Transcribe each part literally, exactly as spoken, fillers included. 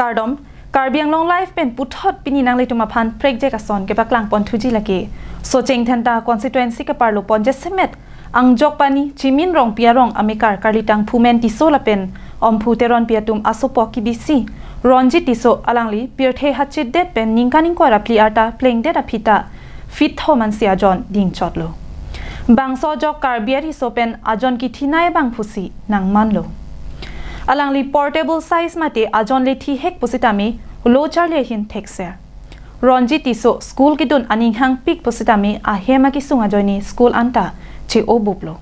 Kardom, Karbi Anglong Live pen puthot pini nanglitum aphan prekjak ason kepaklang pon thuji lake. Socheng Dhenta constituency keparlo pon jasemet Angjokpani Chimin Rongpi arong amekar Karlitang Phumen Tisso lapen Omphu Teronpi atum asopo kibisi Ronjit Tisso alangli pirthe hachit det pen ningkan ingkoi ra phli arta plengdet aphi ta feet thom ansi ajon dingchotlo. Bangso ajok Karbi ariso pen ajon kithinai abang pusi nangmanlo. Alangli portable size mate ajon le thihek pusitame lo charli ahin thekser. Ronjit Tisso school kedun aning hangpik pusitame ahem akesung ajoine school anta che-obuplo.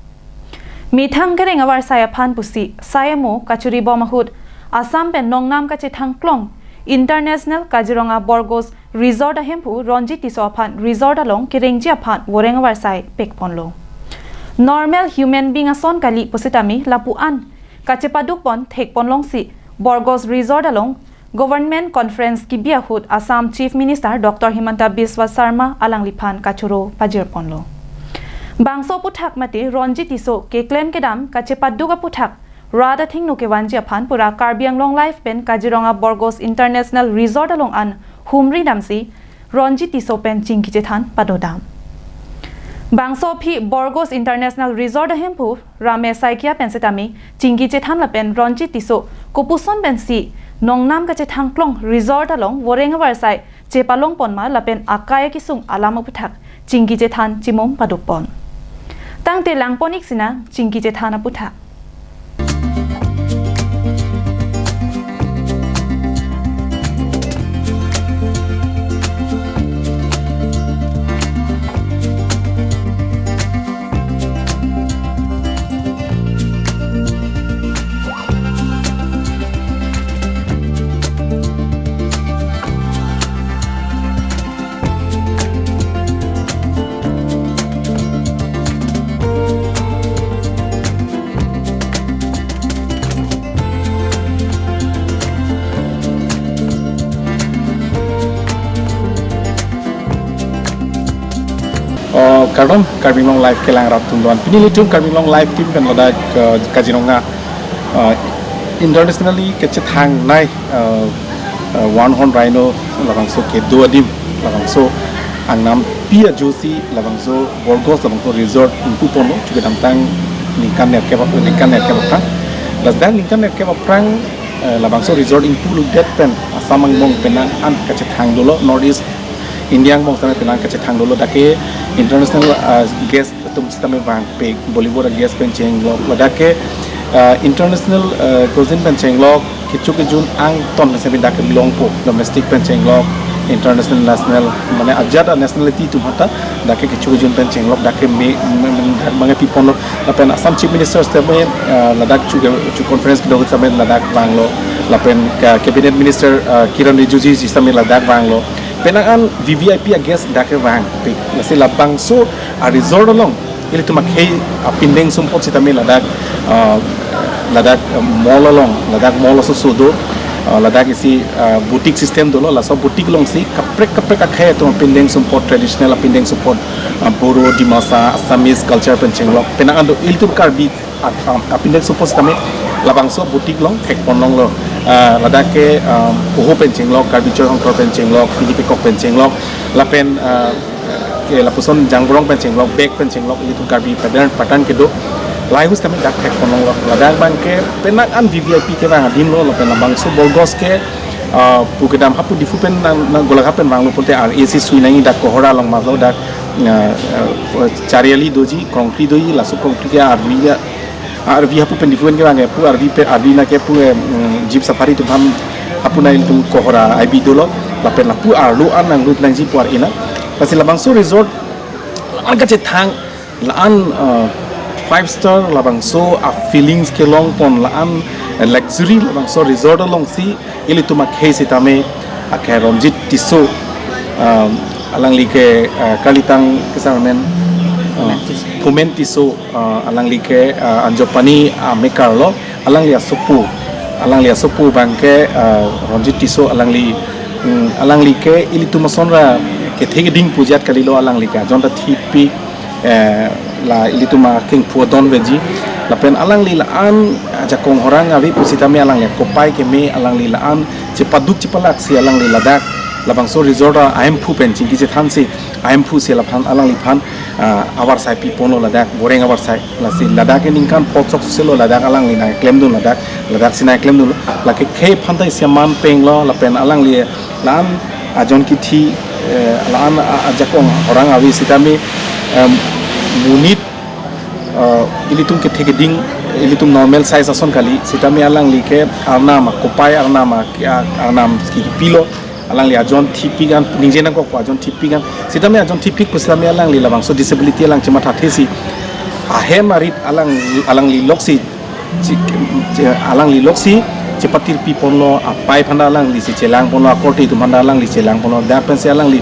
Methang kereng avarsai aphan pusi sai amo kachoribom ahut Assam pen nongnam kachethangklong International Kaziranga Borgos Resort ahemphu Ronjit Tisso aphan resort along kerengji aphan voreng avarsai pekponlo. Normal human being ason kali pusitame lapu-an kachepadukpon thekponlongsi Borgos Resort along Government Conference kibi ahut Assam Chief Minister Doctor Himanta Biswa Sarma alangliphan kachoro pajirponlo. Bangso aphuthak mate Ronjit Tisso keklem kedam kachepaduk aphuthak rat athengno kevanji aphan pura Karbi Anglong Live pen Kaziranga Borgos International Resort along an humri damsi Ronjit Tisso pen chingki chethan padodam. Bangso aphi Borgos International Resort ahemphu Ramesh Saikia pen setame chingki chethan lapen Ronjit Tisso kopuson pensi nongnam kachethangklong resort along voreng avarsai chepalongpon ma lapen akai akesung alam aphuthak chingki chethan chimum padukpon. Tangte langpon-ik sinang chingki chethan aphuthak. Oh, kardom, Karbi Anglong Live kelang rap tum doan. Pini ilitum Karbi Anglong Live team pen ladak, eh, Kaziranga, eh, internationally kechethangnai, eh, eh, one horn rhino labangso kedo adim, labangso angnampi ajosi, labangso Borgos labangso resort ingpuponlo, chuke damtang ningkan nerkep, ningkan nerkep aphrang. Ladak ningkan nerkep aphrang, eh, labangso resort ingpudet pen Assam angbong penang an kachethang dolo, North East India angbong setame penang kachethang dolo, dak ke international, eh, guest atum setame vangpik, Bollywood a guest pen chenglok, ladak ke, eh, international, eh, cuisine pen chenglok, kecho kejun angton setame dak ke longpo, domestic pen chenglok, international, national, mane ajat a nationality atum hata dak ke kecho kejun pen chenglok, dak ke me, me, me, dak bang piponlo, lapen Assam Chief Minister setame, eh, ladak chu, chu conference kedo setame ladak vanglo, lapen ka cabinet minister, eh, Kiren Rijiju ji setame ladak vanglo, penang an V V I P a guest dak ke vangpik, lasi labangso a resort along ilitum akhei apindeng sumpot setame ladak, ah, ladak, ah, mall along, ladak mall aso sodo, ah, ladak isi, ah, boutique system dolo, laso boutique alongsi kaprek kaprek akhei atum apindeng sumpot, traditional apindeng sumpot, ah, Boro, Dimasa, Assamese culture pen chenglok, penang an do ilitum Karbi at-, ah, apindeng sumpot setame labangso boutique along thekponlonglo, ah, ladak ke, ah, poho pen chenglok, Karbi Choi Hongthor pen chenglok, pini pekok pen chenglok, lapen, ah, ke lapuson jangbrong pen chenglok, bag pen chenglok, ilitum Karbi pattern, pattern kedo. Lahai ahut setame dak thekponlonglo. Ladak abang ke penang an V V I P kevang adimlo, lapen labangso Borgos ke, ah, pu kedam hapu Diphu pen nang, nang golaghat pen vanglo pulote R A C sui nangji, dak Kohora along marlo, dak, ah, ah, Chariali doji, Krongkri doji, laso Krongkri ke arvi ya, arvi hapu pen Diphu pen kevang ke pu arvi pen, arvi na ke pu, eh, mm, jeep safari atum ham hapu na ilitum Kohora I B dolo, lapen lapu arlo an nanglut nangji pu ar-e na. Lasi labangso resort la-an kachethang, la-an, uh, five star labangso a feelings kelongpon, la-an, eh, luxury labangso resort alongsi ilitum akhei setame, akhei Ronjit Tisso, um, alangli ke, uh, Karlitang kesar men, uh, Phumen Tisso. Phumen Tisso, uh, alangli ke, uh, Anjopani, uh, amekar lo, alangli asopo, alangli asopo abang ke, uh, Ronjit Tisso alangli, mm, alangli ke ilitum ason ra kethe keding pu ajat kalilo, alangli ke ajon ta thipik, eh, la ilitum akengphu adon veji, Lapen alangli la-an ajakong horang ave pusitame alangli kopai keme, alangli la-an chepaduk chepalaksi alangli ladak labangso resort ahemphu pen chingki chethansi ahemphu si laphan alangliphan ah, avarsai piponlo ladak, boreng avarsai. Lasi ladak ke ningkan potchok selo ladak alangli nangklemdun ladak, ladak si nangklemdun. Lake khei aphan ta isi aman penglo lapen alangli la-an ajon kithi, eh, la-an a-, ajakong horang ave sitame, em, monit, eh, ilitum kethe keding, ilitum normal size ason kali sitame alangli ke arnam, kopai arnam, a, arnam kipilo. Alangli ajon thipik an, ningje nangkokpo ajon thipik an. Sitame ajon thipik pusitame alangli labangso disability alang chemathathesi ahem arit alang, alangli loksi, chi-, chi-, alangli loksi chepatir piponlo, apai aphan ta alangli si chelangponlo, akorte atum aphan ta alangli chelangponlo, dak pensi alangli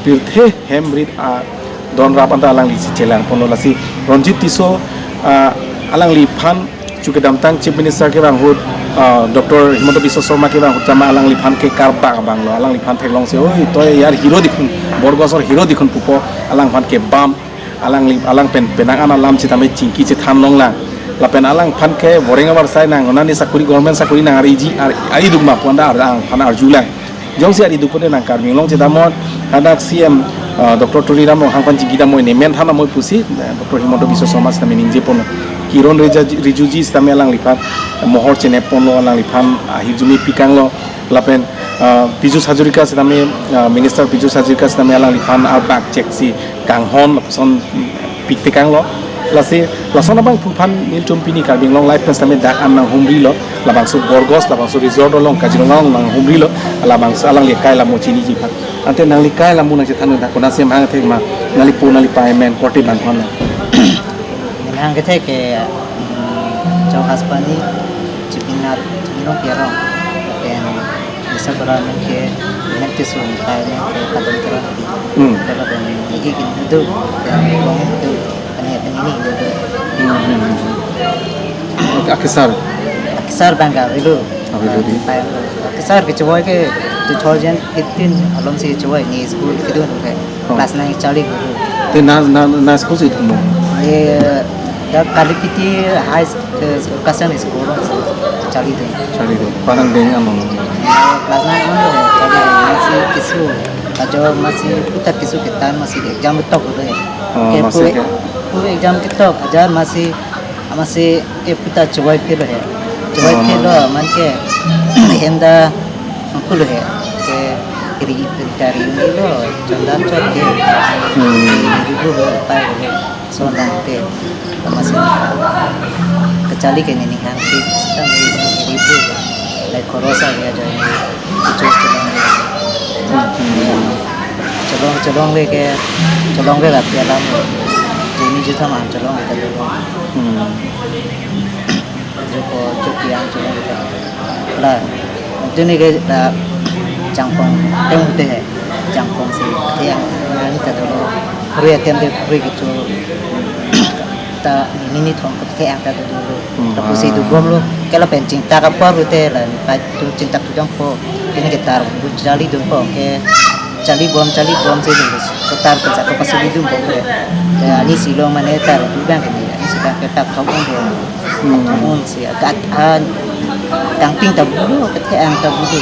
pirthe hem rit adon rap aphan ta alangli si chelangponlo. Lasi Ronjit Tisso, ah, alangliphan chu kedamtang Chief Minister kevang ahut, ah, Doctor Himanta Biswa Sarma kevang ahut tame alangliphan ke karbang abanglo, alangliphan theklongsi, "Oi, toi yar hero dikhun, Borgasor hero dikhun," pupo, alangphan ke bam, alangli, alang pen penang an alam sitame chingki chethan longlang. Lapen alangphan ke boreng avarsai nang, nani sakuri, government sakuri nang ariji, ar-, ari dukma pu anda alangphan arjulang. Jongsi ari dukpon nang Karbi Anglong chedamot, hadak C M, ah, Doctor Tuliram Ronghang aphan chingki damnoi, ne men than damnoi pusi, eh, Doctor Himanta Biswa Sarma sitame ningjeponlo. Kiren Rija-, Rijiju sitame alangliphan mohor chenepponlo, alangliphan ahirjume pikanglo. Lapen, ah, Piyush Hazarika sitame, ah, Minister Piyush Hazarika sitame alangliphan arbak cheksi kanghon lapuson piktekanglo. Lasi lason abangphu aphan nelitum pini Karbi Anglong Live pen sitame dak an nanghumrilo. Labangso Borgos, labangso resort along, Kaziranga along nanghumrilo. Labangso alangli kai lamo chiniji aphan. Ante nangli kai lamo nangchethan dak konasi amahang thek ma, nangli po nangli pai men korte bang aphan. Amahang kethe ke, mm, Chok Haspani, Chipinar, Chipinong Pierong, then Bisa Bora men ke, men ke sun, kai men ke, Kadom Teron. Hmm. Kalau dan ini gini tu, dan uang tu, kani kani ini tu. Hmm, hmm, hmm. Oke, akesar. Akesar bang ka, itu. Apa itu di? Akesar kechoboi ke two thousand fifteen along si choboi ne school kedun ke. Oh. Class nine charli guru. Te na, na, na school si thumbo? Ye, ya Kalipiti High School, eh, Kasan School along si charlidun. Charlidun. Parang deng among. Class nine along charlidun. Masi keso, ajo masi putar keso ketan masi exam tok guru. Oh, ke masi pura, ke? Pura exam ketok, ajar masi, masi ke putar choboi phirlo he. Choboi, oh, phirlo, man ke, hem ta, pulo he. Ke, ri, ri, dari ini lo, chondam chot ke. Hmm. Ri, ri, ri, ri, pai, ri, sondang ke. Masi, kecharli ke nini hang ke, sita ri, ri, ri, ri, ri, lai korosa ya, jadi, kucur chelong. Hmm. Chelong, chelong le ke, chelong le la pialam. Juni juta man chelong le ta dulu. Hmm. Juko, juki ang chelong le ta. La, juni ke la, jangpong, tem te hai. Jangpong si, te ang, nani ta dulu. Kuri tem te kuri kecho. Ta, nini thong ke te ang ta dulu. Hmm. Lapusi dubomlo. Ke lapen chingtak apor te la, pa tu chingtak tu jangpo. Kini ke tar, bu charlidunpo. Ke charlibom, charlibom si dulu. Ke tar ke satu pasi didunbom ke. Ke ani si long mane tar, dubang ke ni. Ani si bang ke tak thong ke. Hmm. Thong si, kat, ah, tangting ta bulu, ke te ang ta bulu.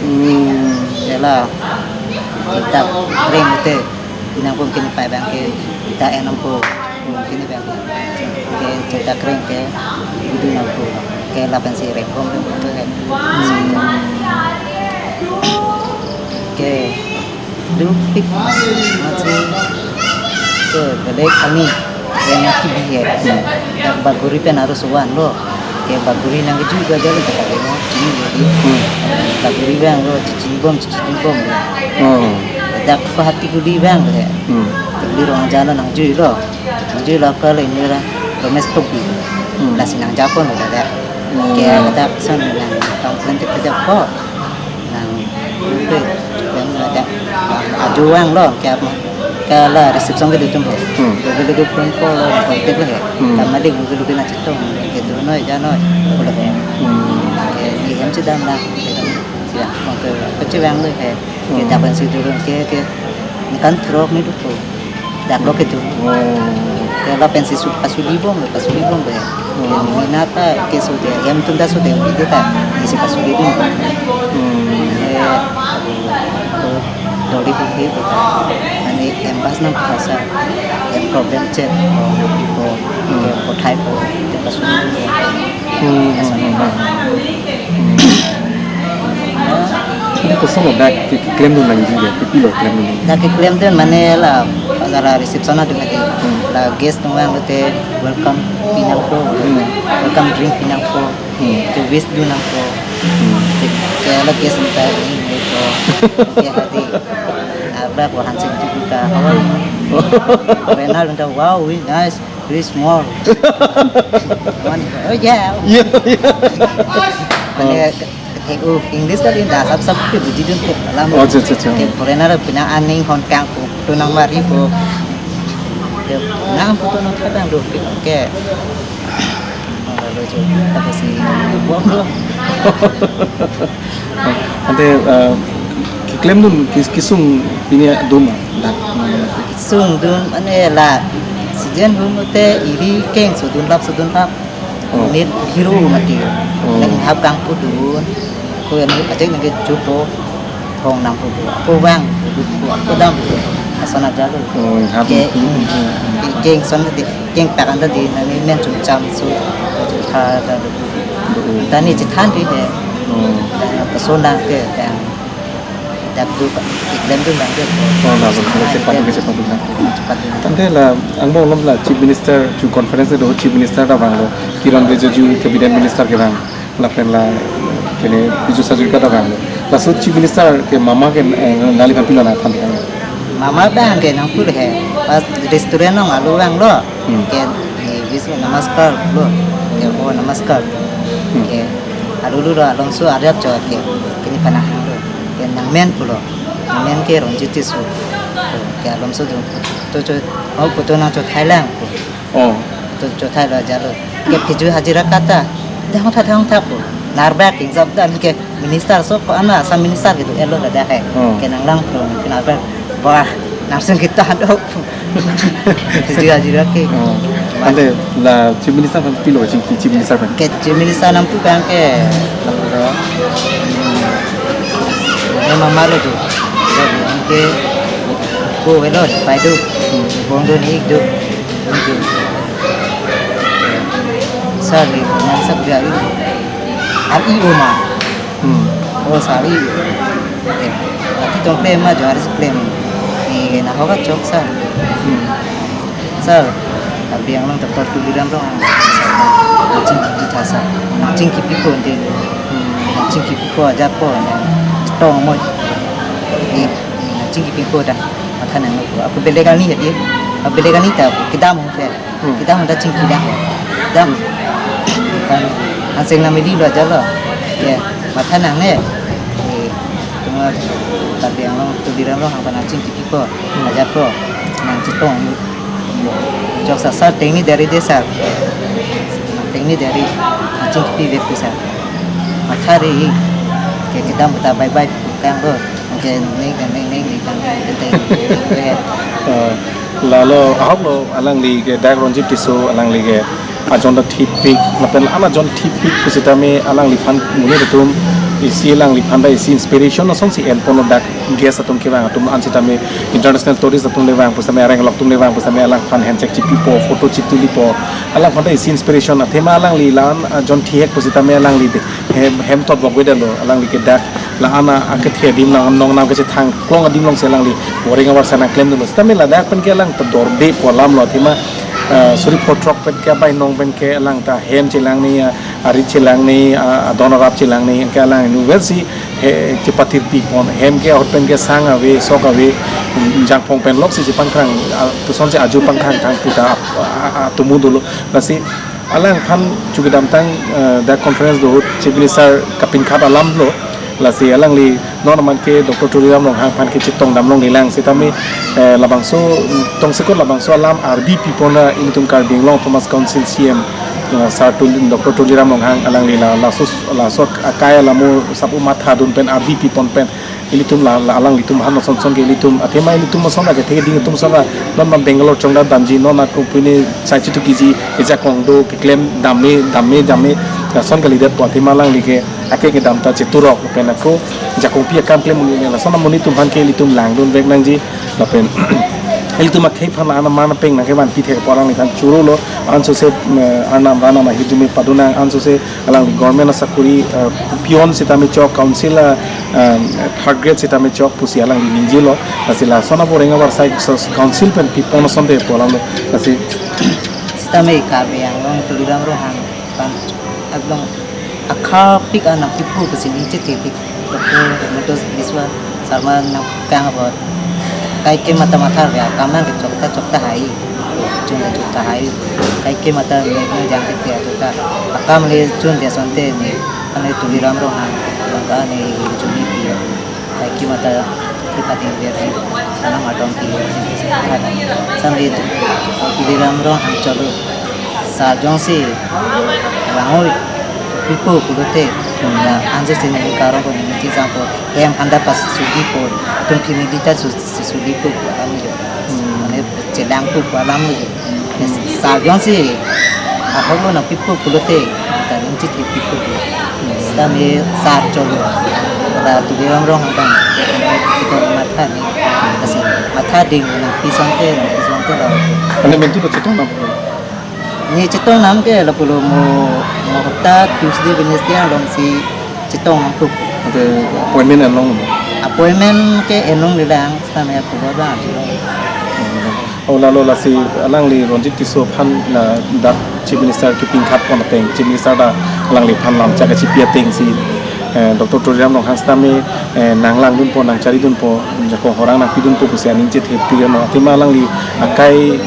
Hmm. Ke la, chingtak reng te. Inang pum kini pai bang ke, ta enam po. Kini bang ke, chingtak reng ke, idu nangpo. Ke lapen si rengkom rengkom ke. Hmm. Ke dupik masi ke belek kami yang aki bihe. Hmm. Dak baguri pen harus wan lo. Ke baguri nang keju gagal ke tadi mo, chini jadi. Hmm. Baguri bang lo, cici bom, cici bom lo. Oh. Dak pahati guli bang lo ya. Hmm. Guli ruang jalan nang jui lo. Jui lo kali ini lah, Romes Tobi. Hmm. Lah sinang Japon udah ada. Hmm. Kayak ada pesan yang tangklen kita Japon. Nang, lupa, yang ada, ajo vanglo, kayak apa? Kayak la reception ke dutum he. Hmm. Dutum dutum pun ko, kontak lo he. Hmm. Kamali mungkin lebih nanti tuh, gitu, noi, jangan noi, boleh he. Hmm. Kayak ini yang sudah lah, gitu. Siap, mau ke kecil yang lo he. Hmm. Kita pensi turun ke, ke, ini kan truk nih tuh. Dak lo ketu. Oh. Lapen si su pasuli bom, pasuli bom be. Mina ta ke su de, hem atum ta su de, ide ta, isi pasuli dun. Hmm. Eh, doli bukhi beta. Ani embas nang phasa, em problem chet, ko, ko, Hmm. ko thai ko, te pasuli bom. Hmm, hmm, hmm, hmm. Hmm. Ante koson lo dak ke, keklem dun nangji ya, kopilo klem dun nangji? Dak keklem dun mane la, la reception adung ate. Hmm. La guest nang lang lote welcome pi nangpo, Hmm. welcome drink pi nangpo. Hmm. Te wish dun nangpo. Hmm. Te, te la guest nang ta ni ko. Ke hadi. Abra ko handshake tu ka, "How are you?" Renal nang ta, "Wow, we nice." Very small. One, oh yeah. Yeah, yeah. Mane, Oh. ke, ke, oh, English kali, dah sab sab ke buji dun ke alam. Oh, acha, acha, acha. Ke foreigner pina aning hon kang ko, tu nang mari ko. Ke nang putu nang kadang do ke. Lalu jo, apa sih? Buang lo. Ante, eh, keklem dun kis-, kesung pini dun ma? Dak. Kesung dun, mane la season dun te iri keng sodun lap, sodun lap. Oh. Net hero mati. Oh. Nang hap kang pudun. Ko yang ajak nang ke jupo. Hong nang pudun. Ko bang, ko dam. Asana jalu. Oh, hap Ke, pudun. Hmm. Ke, keng son de, keng pakan de, nang men chum cham su. Tha da. Tani chethan di de. Oh. Persona ke, yang Dak tu ka, keklem dun lang ke. Oh, lalu, lalu, Ah, cepat keklem. dun, cepat dun lang. Cepat dun. Ante la, angbong along la Chief Minister, chu conference do Chief Minister ta vanglo, Kiren Rijiju Cabinet Minister kevang, lapen la, kene, Piyush Hazarika ta vanglo. Laso Chief Minister ke mama ke, eh, nangli aphan pilo nangthan kevang? Mama bang ke nangpu he, pas restaurant along alu vanglo, Hmm. ke, eh, bis namaskar lo, ke, oh, namaskar. Hmm. Ke, alu lu lo, alongso arjap jo ke, kini panahang lo. Ke nangmen pulo. Nangmen ke Ronjit Tisso. Ke alongso jo. To jo. Oh, putu nang jo Thailand. Oh. To jo Thailand jalo. Ke Piyush Hazarika ta. Dang tha dang tha pu. Narbak king sab dan ke minister so ko ana Assam minister gitu elo da hai. Oh. Ke nang lang pulo. Ke narbak. Wah, langsung kita aduk. Piyush Hazarika ke. Oh. Ante la Chief Minister aphan pilo chingki Chief Minister aphan? Ke Chief Minister nangpu kang ke. Lapuro. Hmm. Mama lo tu. Ke ko velo pai tu. Bong tu ni tu. Ni tu. Sir ni nang sab dia. Ar i uma. Hmm. Oh, sari. Eh, ati tong klem ma jo, harus klem. Eh, nahok kachok, sir. Hmm. Sir, abi ang long Doctor Tuliram Ronghang. Nangchingki tha, sir. Nangchingkipi ko ante. Hmm. Nangchingkipi ko ajapo, nang tong mo. Eh, nangchingkipi ko ta. Matha nang ko. Ako belegani ya dia. Ako belegani ta kedam ho, sir. Hmm. Kedam ta chingki dam. Dam. Kan aseng na mili lo jalo. Ya, matha nangne. Eh, tuma Karbi Anglong, Tuliram Ronghang aphan nangchingkipi ko. Hmm. Ajapo. Nangchetong. Jok sa sir, tengni dari de sir. Tengni dari nangchingkipi vek tu sir. Matha ri. Ke kedam ta bye bye kang lo. Ke ning ning ning ning ning ning ning. Eh, lalo ahok lo alangli ke dak Ronjit Tisso alangli ke ajon ta thipik, lapen ajon thipik pusitame alangliphan monit atum isi alangliphan ta isi inspiration asonsi enpon lo dak guest atum kevang atum an sitame international tourist atum le vang pusitame areng lok atum le vang pusitame alangphan handshake chipipo, photo chitulipo, alangphan ta isi inspiration athema alangli lan ajon thihek pusitame alangli de hem, hem tot bok wedetlo, alangli ke dak la-an akethe adim nang nong nang kachethang klong adim alongsi alangli boring avar sana klem dunlo. Sitame ladak pen ke alang ta dorde pu alam lo athema, eh, suri pho throk pen ke abai nong pen ke alang ta hem chelang ni, ah, ari chelang ni, ah, adon arap chelang ni, ke alang nu well si he chepatirpi pon, hem ke ahut pen ke sang ave, sok ave, jangphong pen loksi chepangkrang, ah, tusonsi ajo pangkrang thang puta, ah, ah, ah, tumu dolo. Lasi alangphan chu kedamtang, eh, dak conference do ahut Chief Minister kapinkhat alam lo. Lasi alangli non aman ke Doctor Tuliram Ronghang aphan ke chetong damlonglelang sitame, eh, labangso tongsekot labangso alam ardi pipon ra ilitum Karbi Anglong Autonomous Council C M, eh, Sir Tul-, Doctor Tuliram Ronghang alangli la laso, laso akai alamo sap-u matha dun pen ardi pipon pen Ilitum la, la alanglitum aphan ason son ke ilitum athema ilitum ason ke thek ding atum sala non ma Bangalore chongda damji non ako pune sai chitu kiji eja kongdo keklem dame dame dame lason kalidetpo athema alangli ke ake kedam ta cheturok pen ako jakongpi akam klem un-e lason amonit atum aphan ke ilitum langdun vek nangji lapen ilitum akhei aphan la anam mana peng nangke vanpi thekpo alangliphan choro lo ansose, eh, anam ranam ahi dumi padunang ansose alangli government asakuri, eh, peon sitame chok, council a, um, third grade sitame chok pusi alangli ningjelo. Lasi lason aporeng avarsai so council pen pipon asonte pu alam lo. Lasi sitame Karbi Anglong Tuliram Ronghang aphan aklong akharpik anam pipu pusi ningje thepik. Doctor Himanta Biswa Sarma nangkang apot kaike mata matha re akam nang chokta chokta hai. Chun chokta hai. Kaike mata ne jang ke chokta. Akam le chun dia sonte ne ane Tuliram Ronghang bangka ne chun ni pi. Kaike mata ki pati dia di anam atom pi. Samle Tuliram Ronghang cholo. Sar jongsi rangoi pipo pulote, hmm, ya, ansi sini karong ko nini chijang ko, em handa pas sugi po, tum family ta su-, su-, sugi po, alam jo. Hmm. Mane chelang po, alam jo. Yes, hmm. Sar jongsi ahok lo nangpipo pulote, ta ningje thepik po. Hmm. Sitame sar cholo. Ta Tuliram Ronghang abang, kita matha ni, kasi matha ding nangpi asonte, nangpi asonte lo. Ane mentu lo chetong nang. Ne chetong nang ke lapulo mo, mo hopta Tuesday, Wednesday alongsi chetong nangkok. Ante appointment enlong mo? Appointment ke enlonglelang, sitame ako ba ba chetong. Oh, lalo lasi alangli Ronjit Tisso aphan ladak Chief Minister kepingkhat pon ateng, Chief Minister ta alangliphan lamchak kachipi atengsi, eh, Doctor Tuliram Ronghang sitame, eh, nanglangdunpo, nangcharidunpo, jakong horang nangpidunpo pusi aningje thepik anlo. Athema alangli akai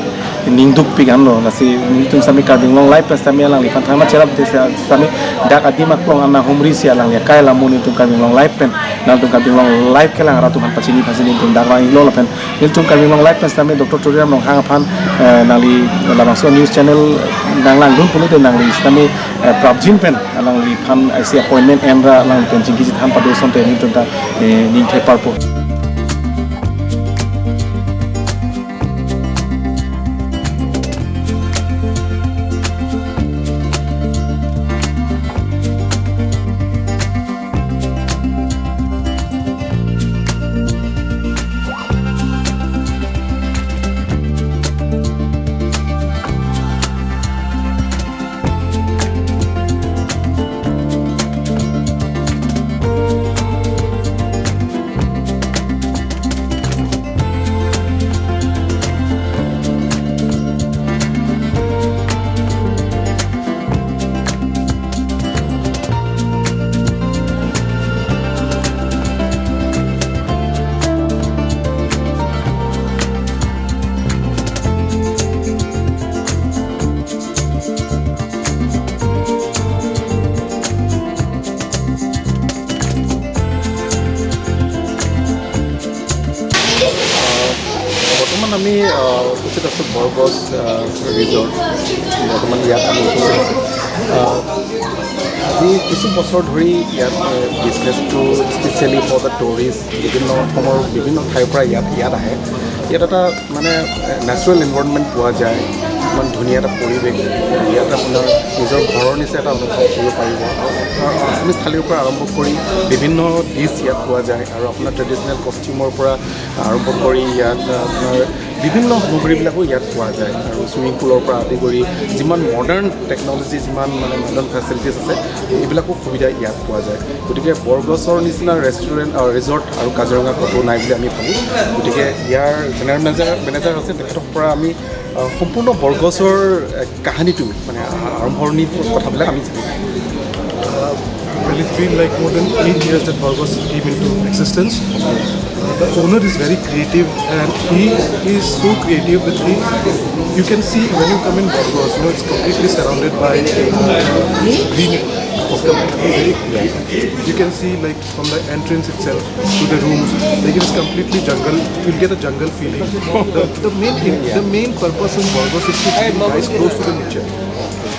ningdukpik anlo, lasi nelitum sitame Karbi Anglong Live pen sitame alangliphan thangnat cherap te sitame dak adim aklong an nanghumrisi alangli akai alam mo nelitum Karbi Anglong Live pen, nangtum Karbi Anglong Live kelang arat atum aphan pachini pachini nelitum dak vang-iklo lapen nelitum Karbi Anglong Live pen sitame Doctor Tuliram Ronghang aphan, eh, nangli labangso news channel nanglangdun pulote nangli sitame, eh, prapjin pen alangliphan isi appointment enra alang pen chingki chethan pado asonte nelitum ta, eh, ningthe parpo. আহ, বৰ্তমান আমি, আহ, উপস্থিত আছোঁ বৰগছ, আহ, ৰিজৰ্ট। বৰ্তমান ইয়াত আমি উপস্থিত আছোঁ। আহ, আজি কিছু বছৰ ধৰি ইয়াত, আহ, বিজনেছটো specially for the tourist, বিভিন্ন অসমৰ বিভিন্ন ঠাইৰ পৰা ইয়াত, ইয়াত আহে। ইয়াত এটা মানে, এ, নেচাৰেল এনভাইৰনমেণ্ট পোৱা যায়, ইমান ধুনীয়া এটা পৰিৱেশ। ইয়াত আপোনাৰ নিজৰ ঘৰৰ নিচিনা এটা অনুভৱ কৰিব পাৰিব। আৰু আছামিজ থালিৰ পৰা আৰম্ভ কৰি বিভিন্ন ডিছ ইয়াত পোৱা যায়। আৰু আপোনাৰ ট্ৰেডিশ্যনেল কষ্টিউমৰ পৰা আৰম্ভ কৰি ইয়াত আপোনাৰ বিভিন্ন সামগ্ৰীবিলাকো ইয়াত পোৱা যায়। আৰু চুইমিং পুলৰ পৰা আদি কৰি যিমান মডাৰ্ণ টেকন'লজি, যিমান মানে মডাৰ্ণ ফেচিলিটিজ আছে, এইবিলাকো সুবিধা ইয়াত পোৱা যায়। গতিকে বৰগছৰ নিচিনা ৰেষ্টুৰেণ্ট, আ, ৰিজৰ্ট আৰু কাজিৰঙা ক'তো নাই বুলি আমি ভাবোঁ। গতিকে ইয়াৰ জেনেৰেল মেনেজাৰ, মেনেজাৰ আছে, তেখেতৰ পৰা আমি, আ, সম্পূৰ্ণ বৰগছৰ, এ, কাহিনীটো, মানে, আ-, আৰম্ভণিৰ কথাবিলাক আমি জানিম। Uh, well, it's been, like, more than eight years that Borgos came into existence. Uh, the owner is very creative, and he is so creative that he, you can see when you come in Borgos, you know, it's completely surrounded by, uh, green. It's completely very green. You can see, like, from the entrance itself to the rooms, like, it's completely jungle. You'll get a jungle feeling. The, the main thing, the main purpose of Borgos is to keep guys close to the nature.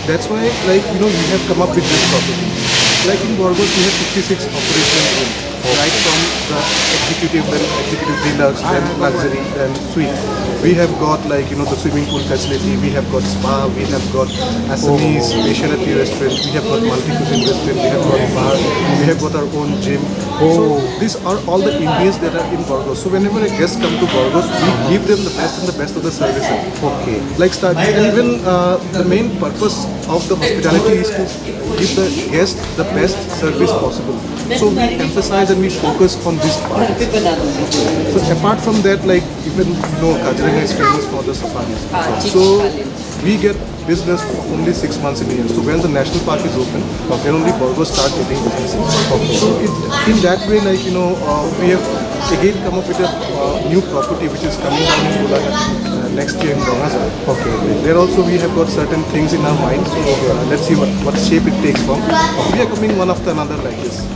That's why, like, you know, we have come up with this property. Like, in Borgos, we have fifty-six operational rooms. Right from the executive, then executive deluxe, then luxury, then suite. We have got, like, you know, the swimming pool facility, we have got spa, we have got Assamese specialty restaurant, we have got multi-cuisine restaurant, we have got bar, we have got our own gym. So these are all the ambience that are in Burgos. So whenever a guest come to Burgos, we give them the best and the best of the services. Okay. Like start, and even uh, the main purpose of the hospitality is to give the guest the best service possible. So we emphasize and we focus on this part. So apart from that, like, even you know, Kaziranga is famous for the safaris. So we get business for only six months in a year. So when the national park is open, then only Burgos start getting business. So it, in that way, like, you know, uh, we have again come up with a uh, new property which is coming down in Golaghat uh, next year in Rongazar. Okay. There also we have got certain things in our mind. So uh, let's see what, what shape it takes from. We are coming one after another like this.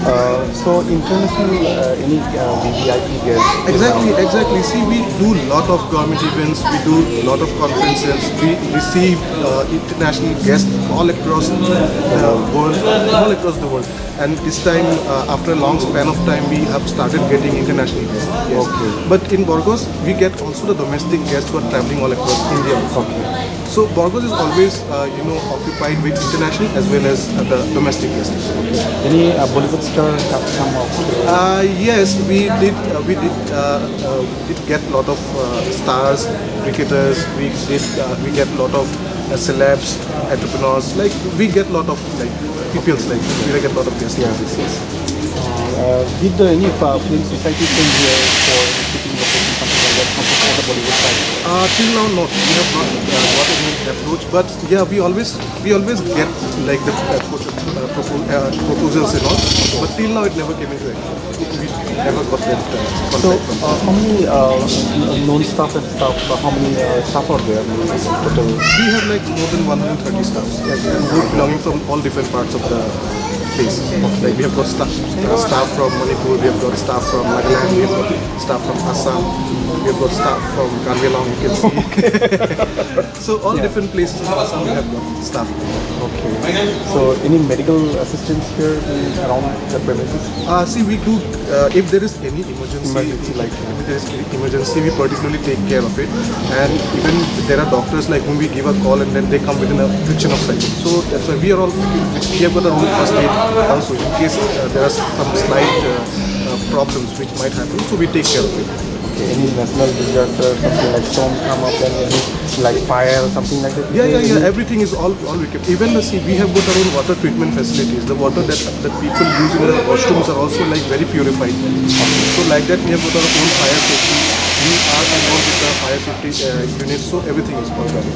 Uh, so international, uh, any uh, V V I P guests? Exactly, exactly. See, we do lot of government events, we do lot of conferences, we receive uh, international guests all across the world, all across the world. And this time, uh, after a long span of time, we have started getting international guests. Yes. Okay. But in Burgos, we get also the domestic guests who are traveling all across India. Okay. So Burgos is always, uh, you know, occupied with international as well as uh, the domestic guests. Any uh, Bollywood star have come up? Uh, yes, we did. Uh, we did. Uh, uh, we did get lot of uh, stars, cricketers. We did. Uh, we get lot of uh, celebs, entrepreneurs. Like we get lot of like P P Ls. Like we get lot of guests. Yeah. Yes, yes. Uh, did the any uh, film society came here for shooting location, something like that, for the Bollywood side? Uh, till now, not. We have not uh, got any approach, but yeah, we always we always get like the uh, propo- uh, propo- uh, proposals and all, but till now it never came into action. We never got that uh, So, contact from. Uh, how many uh, known staff and staff? Uh, how many uh, staff are there total? We have like more than one hundred thirty staffs, like, and who belonging from all different parts of the place. Like we have got staff, uh, staff from Manipur, we have got staff from Nagaland, we have got staff from Assam, we have got staff from Karbi Anglong, you can see. So all different places in Assam we have got staff. Okay. So any medical assistance here in, around the premises? Uh, see, we do, uh, if there is any emergency, Emergency, like, if there is any emergency, we particularly take care of it. And even there are doctors like whom we give a call and then they come within a fraction of seconds. So that's why we are all, we have got our own first aid also in case uh, there are some slight uh, uh, problems which might happen. So we take care of it. Okay, any national disaster, something like storm come up and any like fire, something like that? Yeah, yeah, yeah. Everything is all all equipped. Even the see, we have got our own water treatment facilities. The water that the people use in the washrooms are also like very purified. So like that, we have got our own fire safety. We are involved with the fire safety uh, unit, so everything is all done.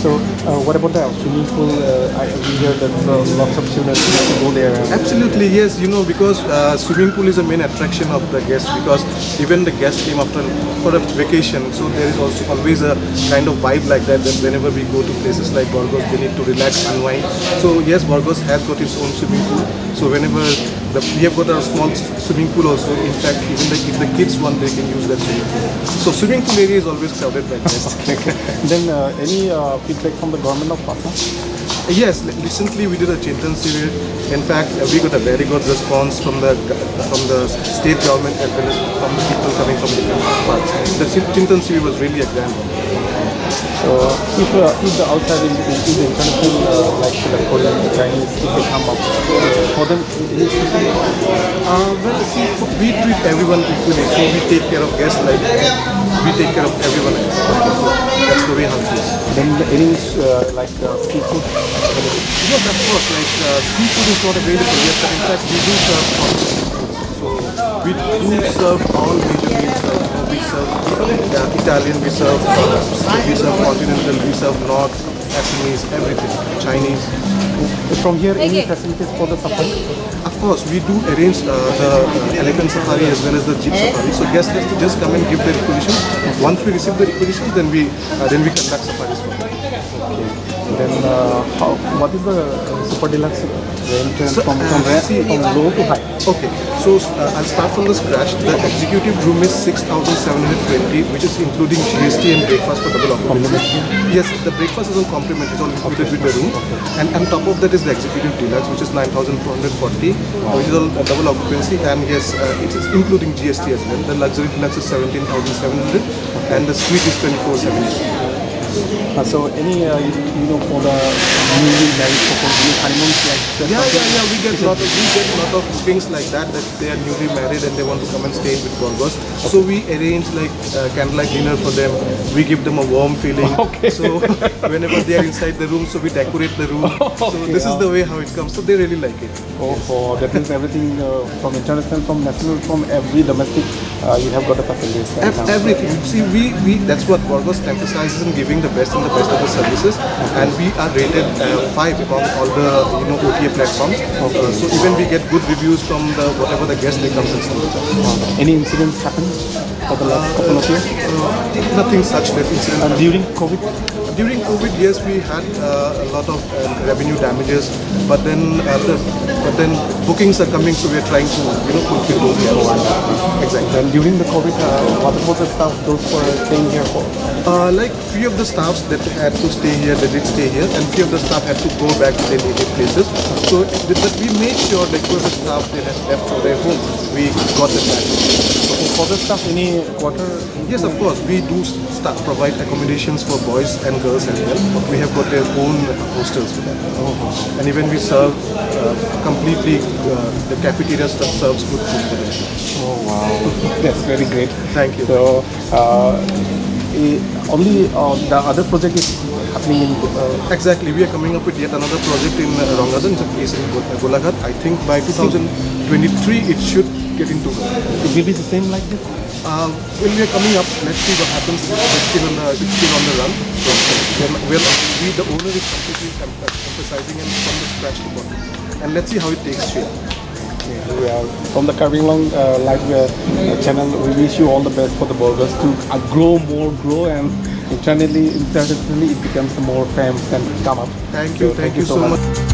So, uh, what about the swimming pool? Uh, I we hear that uh, lots of students used to go there. Absolutely, yes. You know, because uh, swimming pool is a main attraction of the guests. Because even the guests came after for a vacation, so there is also always a kind of vibe like that. That whenever we go to places like Burgos, they need to relax, unwind. So yes, Burgos has got its own swimming pool. So whenever the, we have got a small s- swimming pool also. In fact, even the, if the kids want, they can use that swimming pool. So swimming pool area is always crowded by guests. Then uh, any uh, feedback from the government of Assam? Yes, li- recently we did a Chintan Shivir. In fact, uh, we got a very good response from the go- from the state government as well as from the people coming from different parts. The Chin- Chintan Shivir was really a grand one. So if uh, if the outside in, in, in the international uh, like the Korean, Chinese, if they come up, uh, for them it is Uh, well, see, we treat everyone equally, so we take care of guests like we take care of everyone else. That's the way how it is. Then the any uh, like uh, seafood available? Yes, of course. Like uh, seafood is not available yet, but in fact we do serve all seafood. So we do serve all major meals. Like, you know, we serve uh, Italian, we serve uh, we serve continental, we serve North, Assamese, everything, Chinese. From here, any facilities for the safari? Of course, we do arrange uh, the uh, elephant safari as well as the jeep safari. So guests have to just come and give the requisition. Once we receive the requisitions, then we uh, then we conduct safaris for them. Okay. Then uh, how, what is the super deluxe range and So, from, uh, from, ra- see- from low to high? Okay, so uh, I'll start from the scratch. The executive room is six thousand seven hundred twenty, which is including G S T and breakfast for double occupancy. Yes, the breakfast is on complimentary, it's all included with the room. And on top of that is the executive deluxe, which is nine thousand four hundred forty, uh, which is all uh, double occupancy. And yes, uh, it is including G S T as well. The luxury deluxe is seventeen thousand seven hundred, and the suite is twenty-four seventy. Uh, so any uh, you, you know for the newly married couple, any honeymoon like that? Yeah, yeah, yeah. We get lot of we get lot of bookings like that, that they are newly married and they want to come and stay with Borgos. So we arrange like uh, candlelight dinner for them. We give them a warm feeling. Okay. So whenever they are inside the room, so we decorate the room. So this is yeah. The way how it comes. So they really like it. Oh, oh, that means everything uh, from international, from national, from every domestic, uh, you have got the facilities. Right Ev- now. Everything. See, we, we that's what Borgos emphasizes in giving the best and the best of the services. And we are rated uh, five among all the you know O T A platforms. Uh, so even we get good reviews from the whatever the guest they comes and stay with us. Any incidents happened for the last couple of years? Uh, nothing such that incident. Uh, during COVID? During COVID, yes, we had uh, a lot of uh, revenue damages, but then uh, the, but then bookings are coming, so we are trying to you know fulfill those gaps. Exactly. And during the COVID, uh, what about the staff, those who are staying here for? Uh, like few of the staffs that had to stay here, they did stay here, and few of the staff had to go back to their native places. So, th- but we made sure that whoever staff they had left for their home, we got them back. For the staff, any quarter? Yes, of course, we do staff provide accommodations for boys and girls as well. We have got their own hostels for that. And even we serve uh, completely uh, the cafeteria that serves good food for them. Oh, wow. That's very great. Thank you. So, uh, eh, only uh, the other project is happening in uh, Exactly, we are coming up with yet another project in uh, Rong Gadan, it's a place in Go- Golaghat. I think by two thousand twenty-three it should get into. It will be the same like this? Uh, well, we are coming up. Let's see what happens. It's still on the it's still on the run. So, we're, we're, we the owner is completely em- emphasizing and from the scratch to bottom. And let's see how it takes shape. Well, from the Karbi Anglong uh, Live uh, channel, we wish you all the best for the Borgos to uh, grow more, grow, and internally, internationally, it becomes more fame and come up. Thank you. So, Thank, you so much.